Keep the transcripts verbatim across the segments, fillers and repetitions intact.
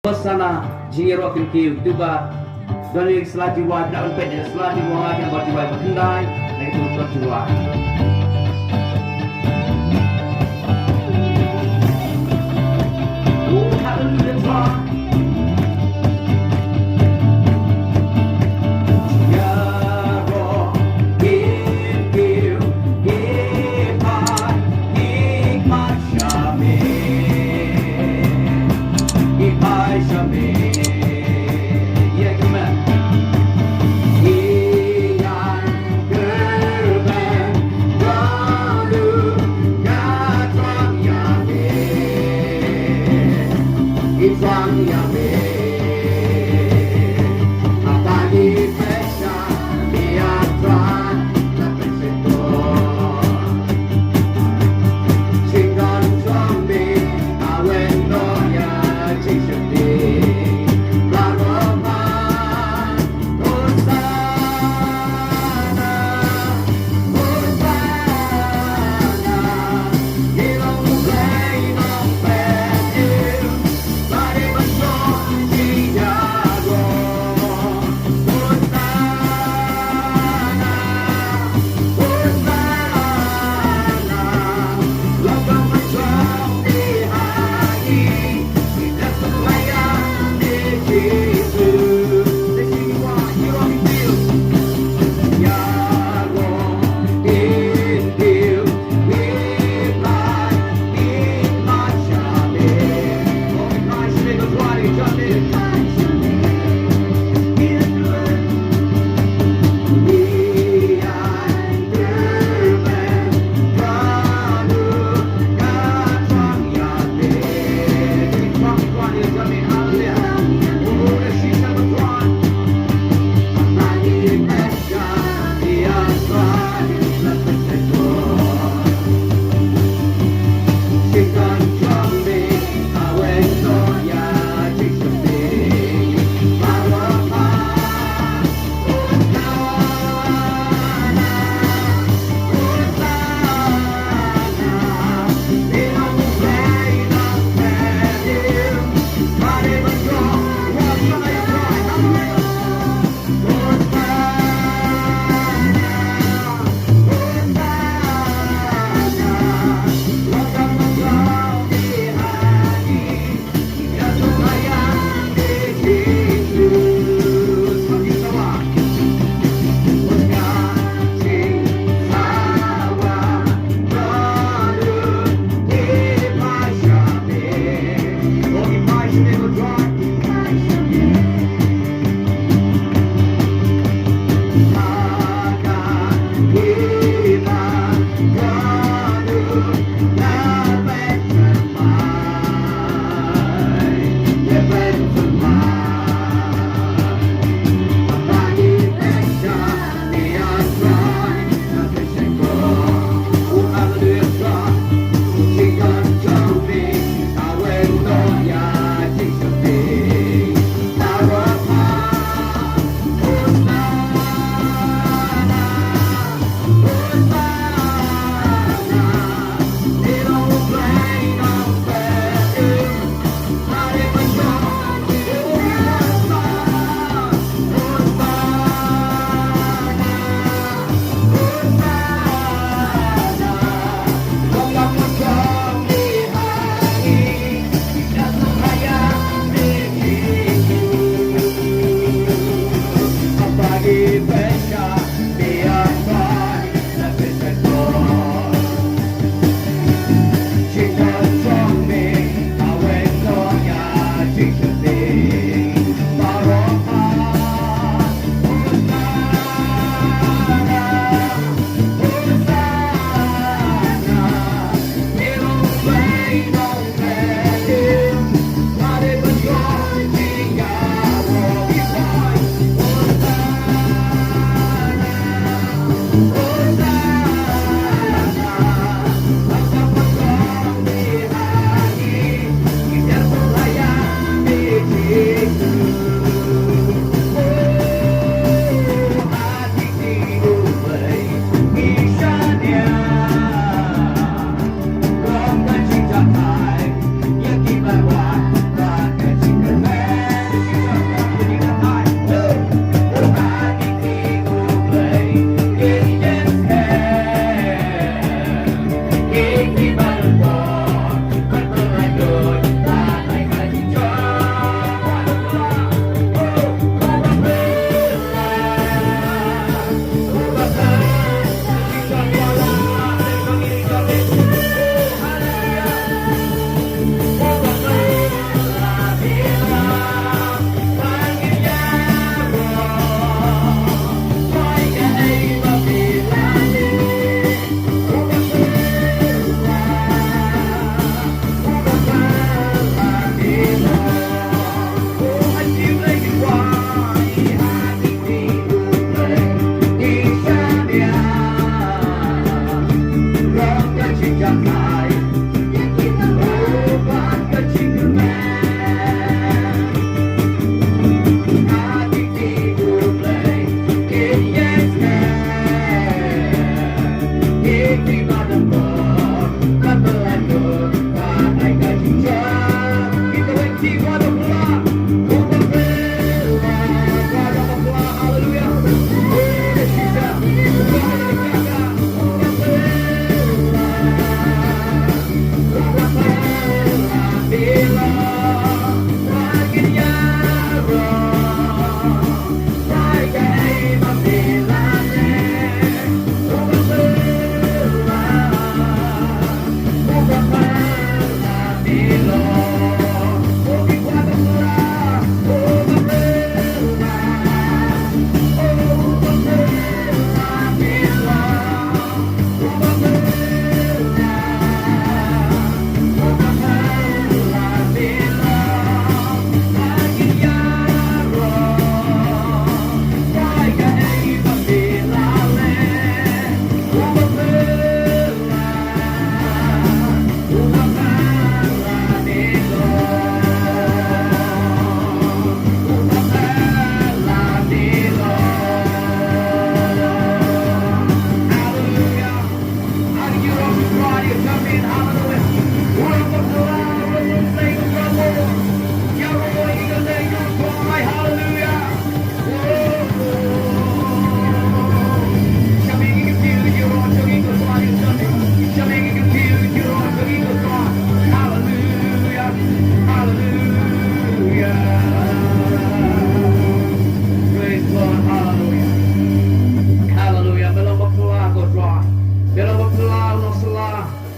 Hosana, jingïaroh kynthei, tuba don ïa ki sla jingwai, ba peit ïa ki sla jingwai, ki ba jingwai ba khyndai, na ki tu sla jingwai. Oh, hallelujah, Lord. Ïaroh kynthei, ki pai, ki pai sha me. Ki pai sha me. Ïa ka men. Ki ngan kyrmen.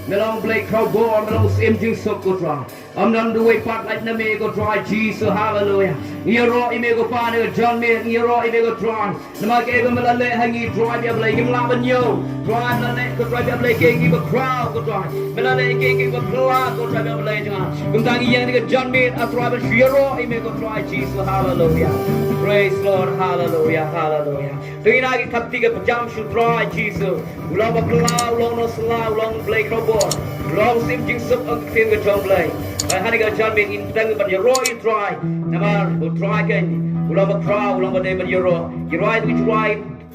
Me long Blei khrawbor, me long Syiem jingsuk, ko Trai. Ym don uwei pat lait na me, ko Trai Jisu, haleluya. Ngi ïaroh ïa me, ko Pa, na ka janmiet, ngi ïaroh ïa me, ko Trai. Namar kaei ba me la leh ha ngi, Trai, ba ïa Blei, ngim lah ban ñiew. Trai, me la leh, ko Trai, ba ïa Blei, kaei ngi ba khraw, ko Trai. Me la leh kaei ngi ba phylla, ko Trai, ba ïa Blei, jong nga. Kumta ngi ïeng ha ka janmiet, ah Trai, ban shu ïaroh ïa me, ko Trai Jisu, haleluya. Praise Lord, haleluya, haleluya. Te ngi na ki thap kti ka pyrshang shu Trai Jisu. U long ba phylla, u long nongsylla, u long Blei khrawbor. U long Syiem jingsuk, ong ka ktien ka jong Blei. Ba ha kane ka janmiet ngin pdiang ban ïaroh ïa u Trai. Namar u Trai kein u long ba khraw, u long ba dei ban ïaroh. Ïaroh ïa u Trai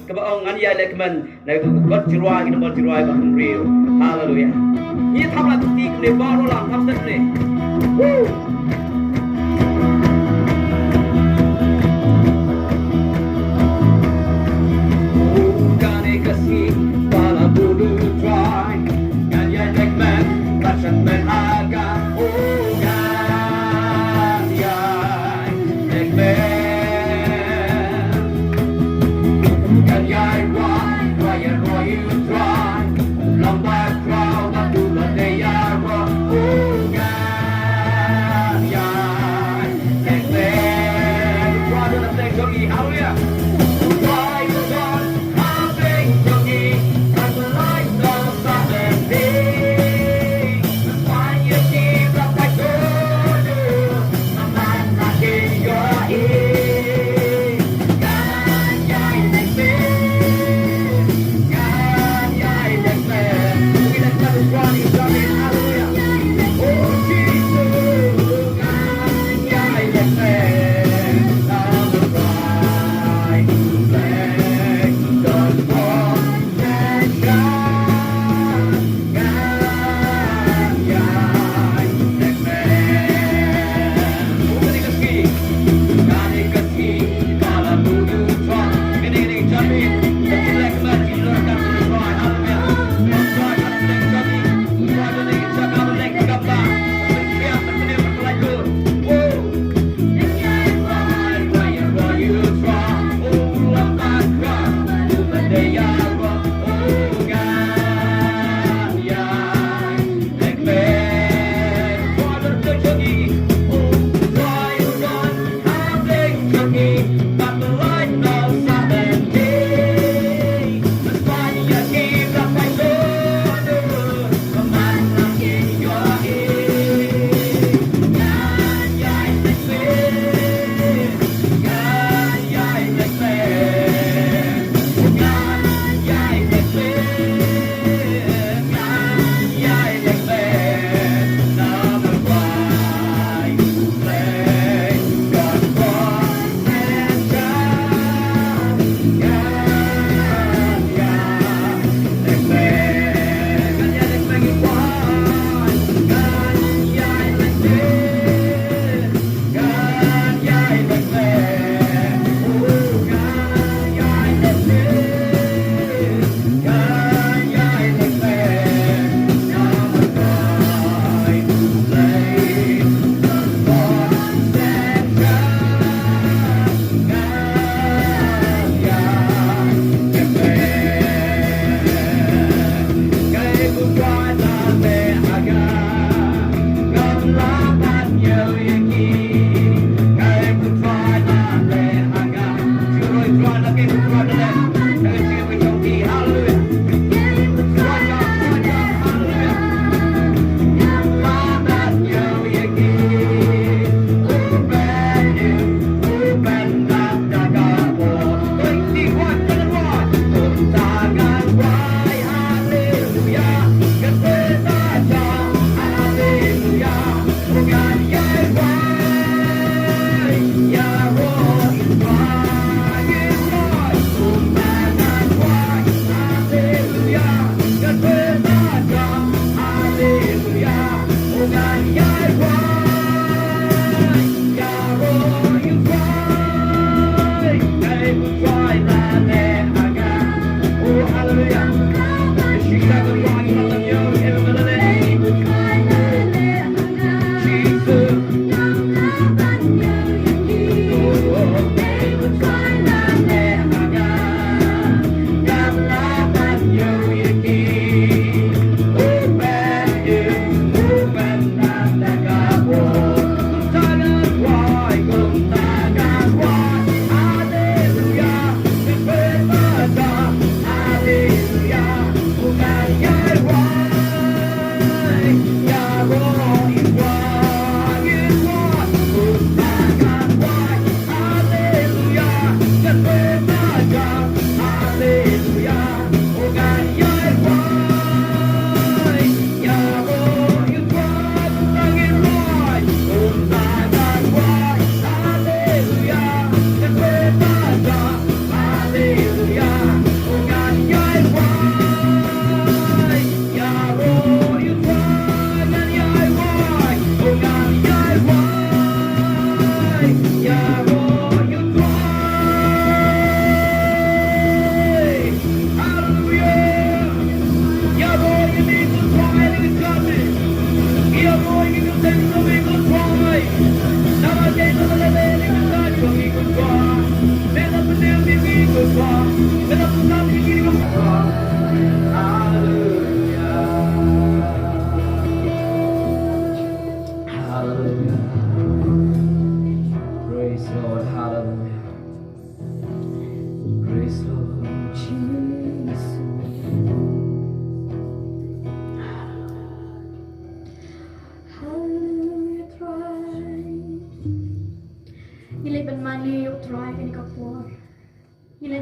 kaba ong ngan ïai lehkmen. Na u kot Trai, ki nongbat Trai ba hynriew. Haleluya. Ngi thap la kti kne baroh lang, thap stet kne. Woo! Kane ka sngi ba la buh u Trai, ngan ïai lehkmen, ba shen men ha ka, oh, ngan ïai lehkmen. Ngan ïai wai, wai ïaroh ïa u Trai, long ba khraw ba u la dei ïaroh, oh, ngan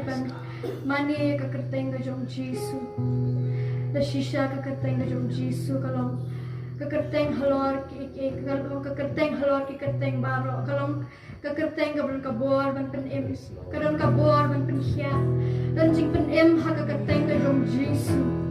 Ban mane ka kyrteng ka jong Jisu. Da shisha ka kyrteng ka jong Jisu ka long ka kyrteng halor ki, ki, ka long ka kyrteng halor ki kyrteng baroh, ka long ka kyrteng ka don ka bor ban pynim, ka don ka bor ban pynkhiah. Don jingpynim ha ka kyrteng ka jong Jisu.